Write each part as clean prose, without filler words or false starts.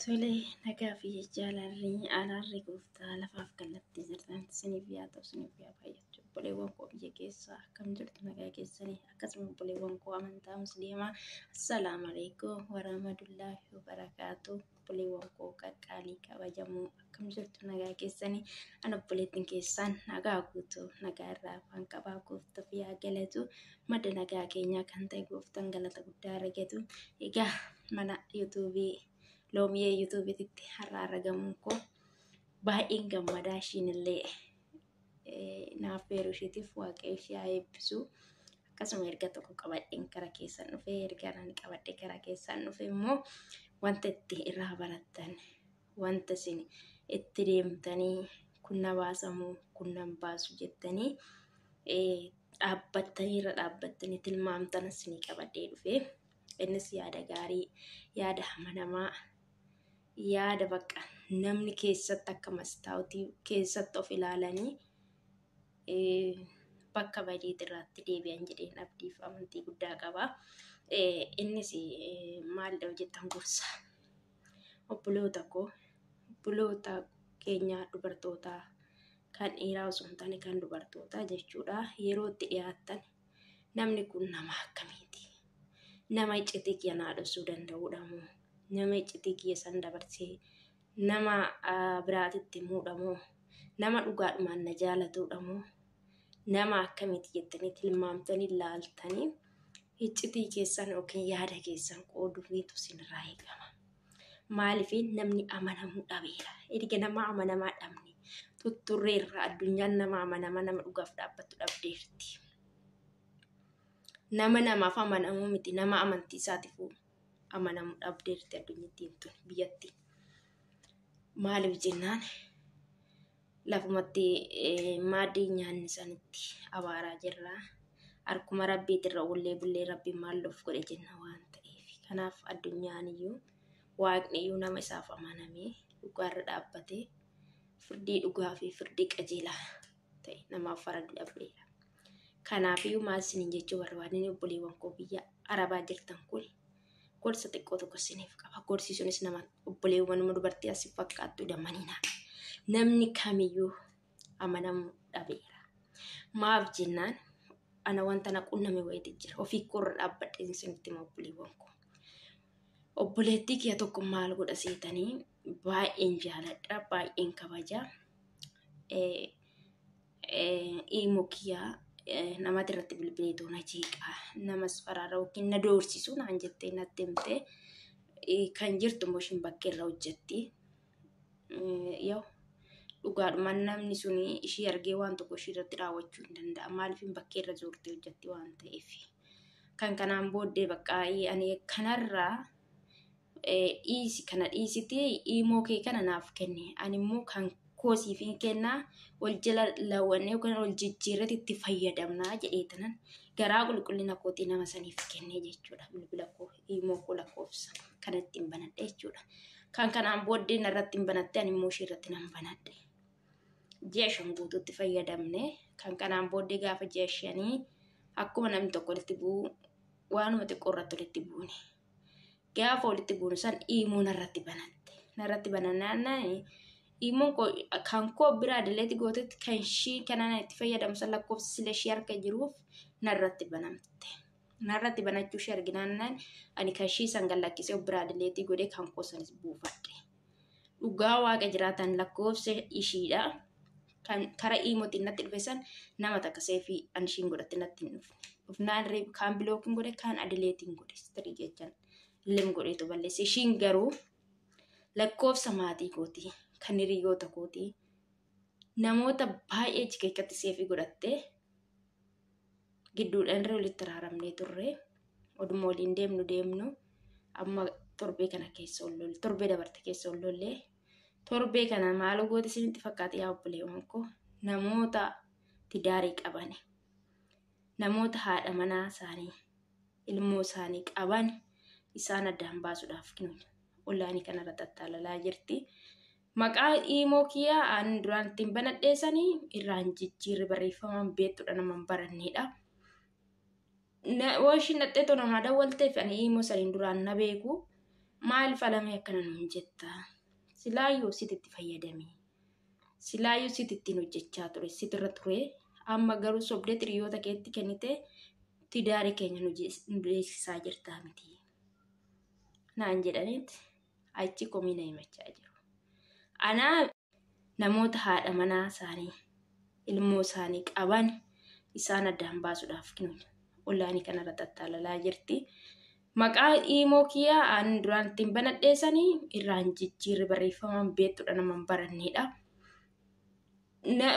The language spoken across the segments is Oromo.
Tole, nagaa fi jaalalli araarri gooftaa lafaaf kallattii jirtan isiniif yaa ta'u, isiniif yaa baay'atu. Obboleewwan koo biyya keessaa, akkam jirtu? Nagaa keessanii? Akkasuma obboleewwan koo amantaa musliimaa, assalaamu alaikum warahmatullaahi wabarakaatu. Obboleewwan koo qaqqaalii kabajamoo, akkam jirtu? Nagaa keessanii? Ana obboleettiin keessan nagaa guutuu, nagaa irraa afaan qabaa. Gooftaaf yaa galatu. Madda nagaa keenyaa kan ta'e gooftaan galata guddaa argatu. Egaa mana yuutuubii Loomiyee yuutuubiitti har'a argamuun koo baay'een gammadaa. Ishiin illee naaf beeruu isheetiif waaqayyo ishee haa eebbisu. Akkasuma erga tokko qabadheen kara keessan dhufee, erga ani qabadhee kara keessan dhufe immoo wanta itti irraa barattan, wanta isin itti deemtanii kun na baasamuu kun nan baasu jettanii dhaabbattanii irra dhaabbattanii tilmaamtan isinii qabadhee dhufe. Innis yaada gaarii, yaada amanamaa, yaada bakka namni keessatti akka mastaawutii keessatti of ilaalanii bakka badiit irraatti deebi'an jedheen abdiif amantii guddaa qaba. Innis maalidha hojjettan? Gorsa. Obboloota koo, obboloota keenya dubartootaa, kan dhiiraa osoo hin taane kan dubartootaa jechuudha. Yeroo itti dhiyaattan namni kun nama akkamiiti? Nama iccitii kiyya naa dhoksuu danda'uudha moo? Nama iccitii kiyya san dabarsee nama biraatitti himuudha moo? Nama dhugaadhumaan na jaalatuudha moo? Nama akkamiiti jettanii tilmaamtanii laaltanii iccitii keessan yookiin yaada keessan qooduufiitu isinirraa eegama. Maaliif? Namni amanamuu dhabeera. Erga nama amanamaa dhabne tutturreerra. Addunyaan nama amanamaa, nama dhugaaf dhaabbattu dhabdeerti. Nama namaaf amanamuu miti, nama amantii isaatiif amanamuu dhabdeerti addunyattiin tun, biyyatti. Maaliif jennaan, lafumatti maaddii nyaanni sanitti abaaraa jirra. Harkuma rabbiitirra ullee bullee rabbiin maal of godhe jenna waan ta'eef. Kanaaf addunyaan iyyuu, waaqni iyyuu nama isaaf amanamee dhugaarra dhaabbatee firdii dhugaa fi firdii qajeelaa ta'e namaaf faradu dhabdeera. Kanaafiyyuu maal isiniin jechuu barbaadani, obboleewwan koo biyya Arabaa jirtan kun, gorsa xiqqoo tokko isiniif qaba. Gorsi sunis nama obboleewwanuma dubartii asii fakkaattu damanina. Namni kamiyyuu amanamuu dhabeera. Maaf jennaan, ana wanta na qunname wayiiti jira. Ofii koorra dhaabbadheen isinitti hima, obboleewwan koo. Obboleettii kiyya tokko maal godha seetanii, baay'een jaaladha, baay'een kabaja. Imoo kiyyaa namatti irratti bilbileetoo na jeeqaa, namas faraara yookiin na doorsisu naan jettee natti himte. Kan jirtu immoo ishiin bakkee irra hojjetti. Yoo dhugaadhumaan namni sun ishii argee waan tokko ishii irratti raawwachuu hin danda'a. Maaliif? Bakkee irra zoortee hojjetti waan ta'eef. Kan kanaan booddee bakka ani kanarraa dhiisi, kana dhiisitee imoo kee kana naaf kenni. Ani immoo kan koo siif hin kennaa, wal jala lawwannee yookaan wal jijjiirratti itti fayyadamnaa jedhee tanan garaa qulqullina kootii nama saniif kennee jechuudha. Bilbila koo, imoo koo lakkoofsa kana ittiin banadhe jechuudha. Kan kanaan booddee narratti hin banatte, ani immoo ishee irratti nan banadhe. Ji'a 5 guutuutti fayyadamne. Kan kanaan booddee gaafa ji'a 5 akkuma namni tokko walitti bu'u waanuma xiqqoo irratti walitti buune. Gaafa walitti buunu san imoo narratti banatte. Narratti banannaan imoon koo kan koo biraa delete gootetti, kan ishii kanaan itti fayyadamu san lakkoofsi sila ishii harka jiruuf narratti banamte. Narratti banachuu ishee arginaan ani kan ishii san gallakkisee biraa delete godhee kan koo sanis buufadhe. Dhugaa waaqa jiraatan, lakkoofsa ishiidha. Kan karaa imootiin natti dhufe san nama takka save ani ishiin godhatte natti hin dhufne. Dhufnaan kaan blockiin godhe, kaan deleteiin godhe, history jechaan illee godheetu balleesse. Ishiin garuu lakkoofsa maatii kootii, kan hiriyoota kootii, namoota baay'ee achi keessatti save godhattee gidduudhaan irra walitti araaramnee turre. Oduma waliin deemnu deemnu amma torbee kana keessa ol lolle, torbee dabarte keessa ol lollee. Torbee kana maal goote isinitti fakkaate, yaa obboleewwan koo? Namoota tidaarii qaban, namoota haadha manaa isaanii, ilmoo isaanii qaban isaan addaan baasuudhaaf onlineii kanarratti attaalalaa jirti. Maqaa imoo kiyyaa ani duraan ittiin banadheessanii irraan jijjiirri barreeffamaan beektuudha, nama hin barannedha. Yoo ishiin dhaxxee namaa dawwalteef ani imoo saniin duraan na beeku. Maal falamee akkana nuun jetta? Silaayyuu sititti fayyadame. Silaayyuu sitittiin hojjechaa ture. Sitirra ture. Amma garuu sobdee hiriyoota keetti kennite tidaarii keenya nu beeksisaa jirtaa miti. Naan jedhaniiti achi komii na himachaa jiru. Anaa namoota haadha manaa isaanii ilmoo isaanii qaban isaan addaan baasuudhaaf ollaanii kanarra tattaalalaa jirti. Maqaa iimoo kiyyaa ani duraan ittiin banadheessanii irraan jijjiirri barreeffamaan beektuudha nama hin barannedha.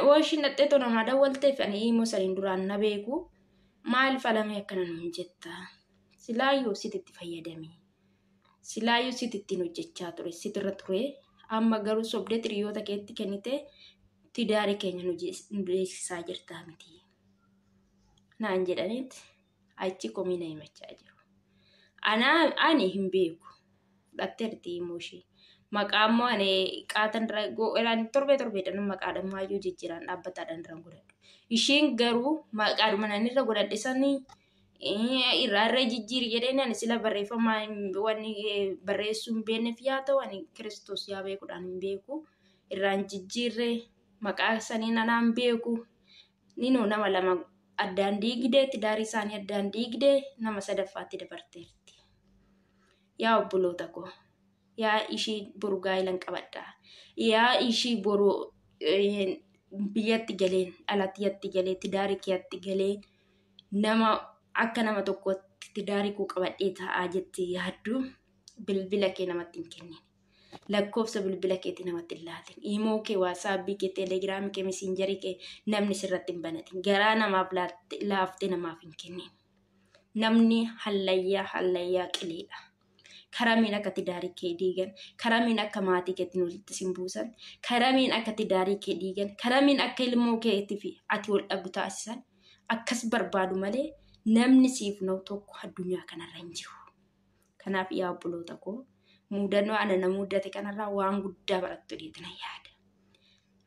Wooshin dhaxxeetoo namaa dawwalteef ani iimoo saniin duraan na beeku. Maal falamee akkana nuun jetta? Silaayyuu sititti fayyadame. Silaayyuu sitittiin hojjechaa ture. Sitirra ture. Amma garuu sobdee hiriyoota keetti kennite tidaarii keenya nu beeksisaa jirtaa miti. Naan jedhaniiti achi komii na himachaa jiru. Anaa ani hin beeku. Fudhatteerti iimoo ishee. Maqaa immoo ani qaatan irra torbee torbeedhaan maqaadhaan maayyuu jijjiiraan dhaabbataadhaan irra godhadhu. Ishiin garuu maqaadhuma nan irra godhadhe sanii irraa irra jijjiiri jedheen ani sila barreeffama wanni barreessuu hin beekneef yaa ta'u ani Kiristoos yaa beekuudhaan hin beeku. Irraan jijjiirre maqaa sanii anaan beeku. Ninuu nama lama addaan diigdee tidaarii isaanii addaan diigdee nama sadaffaatti dabarteerti. Yaa obboloota koo. Yaa ishii boru gaa'ilan qabadha. Yaa ishii boru biyyatti galeen alatti galee tidaarii kiyyatti galee nama akka nama tokkotti tidaarii koo qabadhee taa'aa jettee yaaddu bilbila kee namatti hin kennin. Lakkoofsa bilbila keetii namatti hin laatin. Iimoo kee, waasaappii kee, teelegiraamii kee, misiinjarii kee namni sirratti hin banatin. Garaa namaaf laaftee namaaf hin kennin. Namni hallayyaa hallayyaa qileedha. Karamiin akka tidaarii kee diigan, karamiin akka maatii keetiin walitti sin buusan, karamiin akka tidaarii kee diigan, karamiin akka ilmoo keetii fi ati wal dhabdu taasisan akkas barbaadu malee namni siif na'u tokko addunyaa kanarra hin jiru. Kanaaf yaa obboloota koo muudannoo ana na muudate kanarraa waan guddaa barattu dheetina yaada.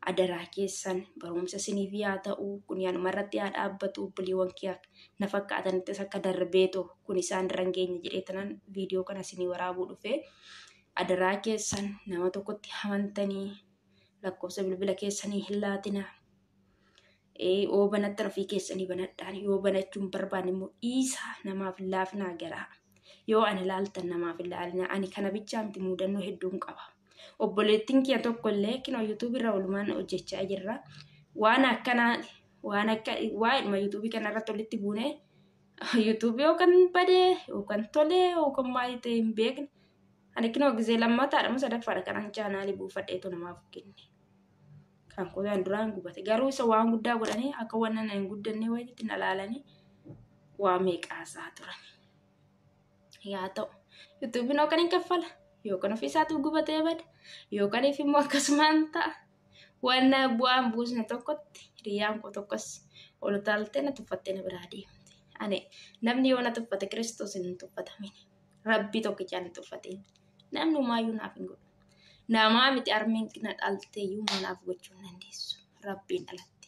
Adaraa keessan barumsa isiniif yaa ta'u kun yaanuma irratti yaa dhaabbatu obboleewwan kiyya na fakkaatanittis akka darbeetoo kun isaan irra hin geenye jedhee tanan viidiyoo kana isinii waraabuu dhufe. Adaraa keessan nama tokkotti amantanii lakkoofsa bilbila keessanii hin laatina. Yoo banattan ofii keessanii banadhaan yoo banachuu hin barbaanne immoo dhiisaa namaaf hin laafinaa garaa. Yoo ani laaltan namaaf hin laalinaa ani kana bichaa miti muudannoo hedduun qaba. Obboleettiin kiyya tokko illee kinoo yuutuubii irra oolmaan hojjechaa jirra. Waan akkanaa waan akka waa'eedhuma yuutuubii kanarratti walitti buune yuutuubii yookaan badee yookaan tolee yookaan maal ta'e hin beekne. Ani kinoo gizee lammataadha moo sadaffaadha kanan chaanaalii buufadheetu namaaf kenne. Kan kotaan duraan gubate garuu isa waan guddaa godhanii akka waan nan hin guddanne wayiitti na laalanii waa meeqaasaa turan. Yaa ta'u yuutuubiin yookaan hin kaffala yookaan ofii isaatiif gubatee bada yookaan immoo akkasumaan ta'a. Waan bu'aan buusne tokkotti hiriyyaan koo tokkos ol utaaltee na tuffattee na biraa deemte. Ani namni yoo na tuffate Kiristoos hin tuffatamin. Rabbii tokkichaan hin tuffatin. Namni homaayyuu naaf hin godhu. Namaa miti harmeen na dhaltee iyyuu naaf gochuu hin dandeessu. Rabbiin alatti.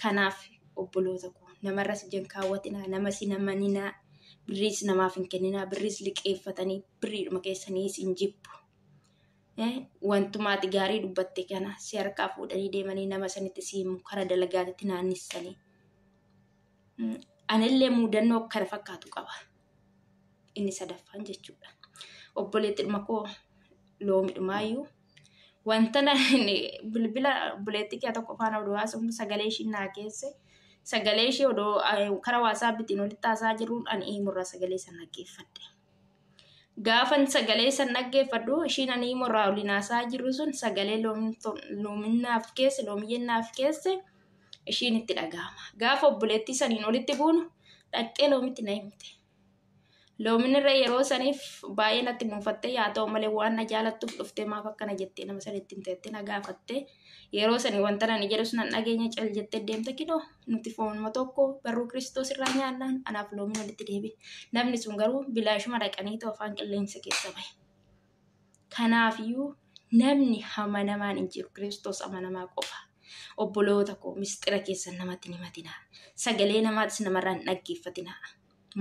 Kanaaf obboloota koo namarras ija hin kaawwatinaa, namas hin amaninaa, birriis namaaf hin kenninaa, birriis liqeeffatanii birriidhuma keessanii isin jibbu. Wantuma ati gaarii dubbatte kana si harkaa fuudhanii deemanii nama sanitti si himu karaa dalagaatitti naannessanii. Anillee muudannoo kana fakkaatu qaba. Inni sadaffaan jechuudha. Obboleettidhuma koo loomidhumaayyuu wanta bilbila obboleettii kee tokko faana oduu haasofnu sagalee ishii naa keesse sagalee ishee odoo karaa waasaappiitiin walitti haasaa jiruun ani iimurraa sagalee san dhaggeeffadhe. Gaafan sagalee san dhaggeeffadhu ishiin ani iimurraa waliin haasaa jiru sun sagalee loominnaaf keesse loomiyyeennaaf keesse ishiin itti dhaga'ama. Gaafa obboleettii saniin walitti buunu dhaqxee loomitti na himte. Loomin irra yeroo saniif baay'ee natti muufattee yaa ta'u malee waan na jaalattuuf dhuftee maaf akkana jettee nama sanitti himteetti na gaafatte. Yeroo sanii wanta nani jedhu sun dhageenya cal jettee deemte kinoo nuti foonuma tokko barruu Kiristoos irraa nyaannaan anaaf loomin walitti deebi'e. Namni sun garuu bilaashuma dhaqanii ta'u afaan qilleensa keessa bahe. Kanaafiyyuu namni amanamaan hin jiru Kiristoos amanamaa qofa. Obboloota koo mistira keessan namatti hin himatinaa. Sagalee namaatis namarraa hin dhaggeeffatinaa.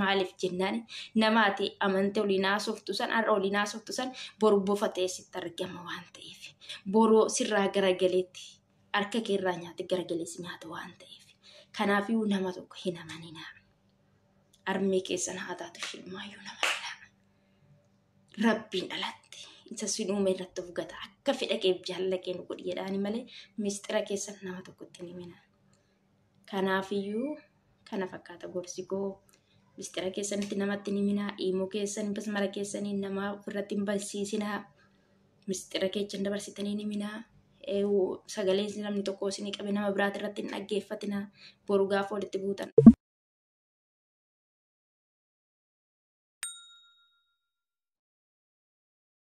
Maaliif jennaan namaati amantee waliin haasoftu san har'a waliin haasoftu san boru bofa ta'ee sitti argama waan ta'eef. Boru sirraa garagaleetti harka keerraa nyaate garagaleessi nyaata waan ta'eef. Kanaafiyyuu nama tokko hin amaninaa. Armee keessan haa taatu shilmaayyuu nama hinaa. Rabbiin alatti isa sin uume irratti of gata. Akka fedha keef jaalala kee nu godhi jedhaani malee mistira keessan nama tokkotti hin himinaa. Kanaafiyyuu kana fakkaata gorsi koo. Mistira keessanitti namatti hin himinaa. Imoo keessan basmara keessanii nama ofirratti hin barsiisinaa. Mistira keessan dabarsitanii hin himinaa. Sagalee namni tokko isinii qabe nama biraati irratti hin dhaggeeffatinaa. Boru gaafa walitti buutan.